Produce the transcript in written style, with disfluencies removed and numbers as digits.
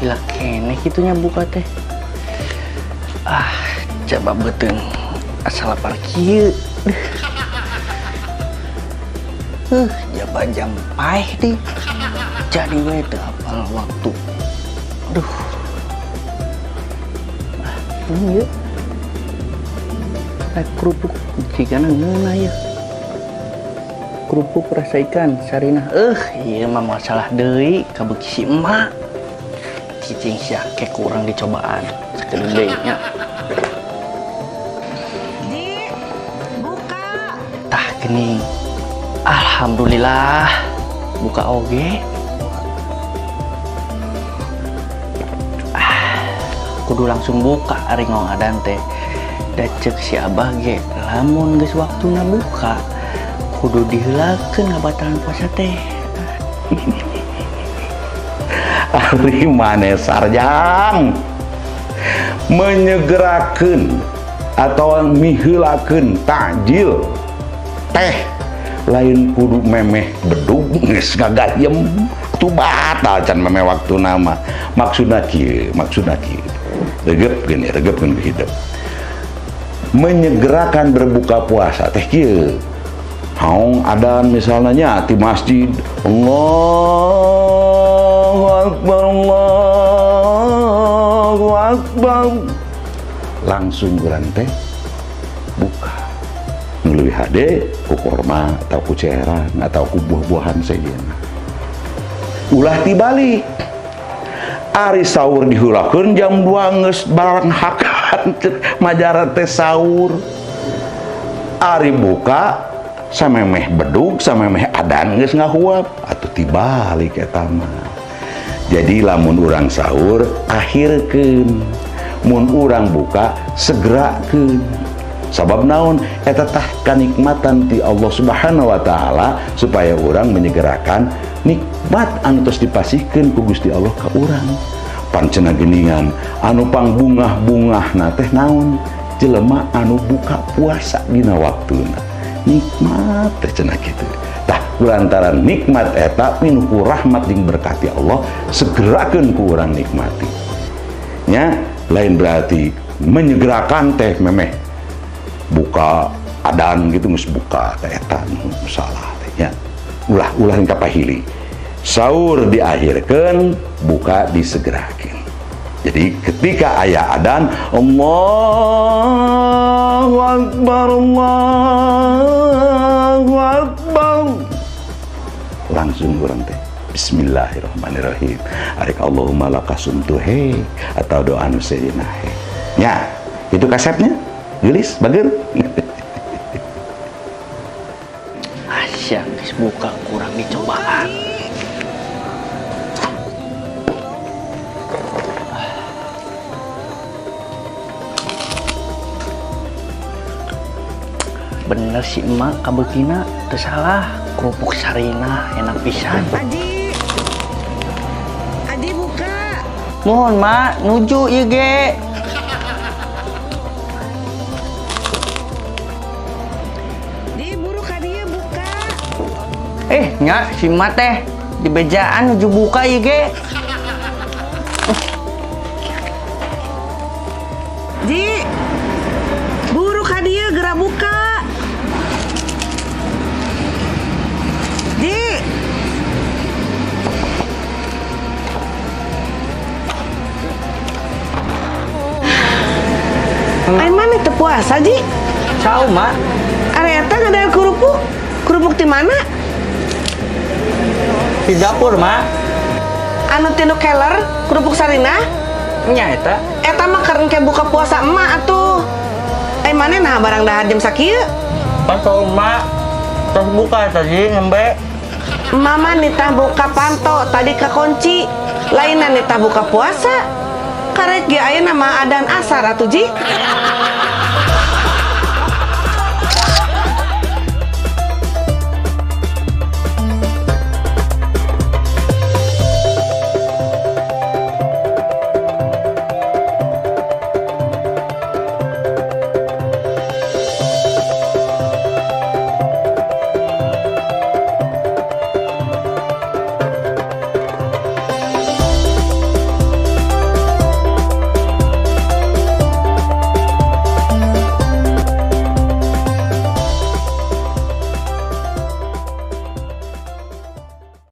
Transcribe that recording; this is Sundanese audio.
Gila keneh kitu nya buka teh. Ah, coba beuteung asa lapar kieu. Jaba jam paeh deui. Jadi we teu hafal waktu. Aduh. Ah, ini yeuh. Kerupuk jigana ngeunah yeuh. Kerupuk rasa ikan sarinah. Ieu mah masalah deui kabeuki si emak. Cicing sia ke kurang dicobaan sakedeung deui nya. Ji, buka. Tah geuning. Alhamdulillah buka oge. Ah, kudu langsung buka ari ngong adan teh. Da ceuk si abah ge lamun geus waktuna buka kudu diheulakeun ngabatalan puasa teh. Ari maneh sarjang menyegerakeun atau miheulakeun takjil teh lain kudu memeh bedug geus ngagayem atuh batal can memeh waktuna mah. Maksudna kieu, maksudna kieu. Regepkeun ya, regepkeun ku hidup. Menyegerakan berbuka puasa teh kieu. Haung adan misalnya nya di masjid, Allahu Akbar, Allahu Akbar, langsung urang teh buka. Nu leuwih hade ku korma atau ku cairan atau ku buah-buahan sejenna. Ulah tibalik. Ari sahur diheulakeun jam 2 geus barang hakan majaran teh sahur. Ari buka samemeh bedug samemeh adan geus ngahuap atuh tibalik eta mah. Jadi lamun urang sahur akhirkeun, mun urang buka segerakeun. Sabab naon eta tah kanikmatan ti Allah Subhanahu wa taala supaya urang menyegerakan nikmat anu tos dipasihkeun ku Gusti Allah ka urang. Pancena geuningan anu pangbungah-bungahna teh naon? Jelema anu buka puasa dina waktuna. Nikmat teh cenah kitu. Tah kulantaran nikmat eta pinuh ku rahmat jeung berkati Allah segerakeun ku urang nikmati. Nya lain berarti menyegerakan teh memeh buka adan gitu geus buka teh eta nu salah teh nya. Ulah-ulah yang kapahili. Sahur diakhirkeun, buka disegerakeun. Jadi ketika aya adan Allahu Akbar, Allahu Akbar, langsung urang teh Bismillahirrahmanirrahim. Arek Allahumma lakasumtu he atau doa nu sejenna he. Nya, itu kasepnya. Geulis, bager. Asya geus buka kurang dicobaan. Bener sih emak kabeukina teu salah, kerupuk sarinah enak pisan. Aji. Aji buka. Mohon mak nuju ieu ge. Di buru ka dieu buka. Nya si emak teh di bejaan nuju buka ieu ge. Ji. Buru ka dieu geura buka. Ji. Ai mana teu puasa, Ji? Saum, Mak. Ari eta ngadahar kerupuk. Kerupuk di mana? Di dapur, Mak. Anu tinu keler, kerupuk sarinah? Nya eta. Eta mah keur engke buka puasa emak atuh. Ai mana nah barang dahar jam sakieu? Pas saum, Mak. Tos buka tadi nembe. Mama nitah buka panto tadi kekunci. Lainan nitah buka puasa. Karek ge ayeuna mah adan asar atuh, Ji.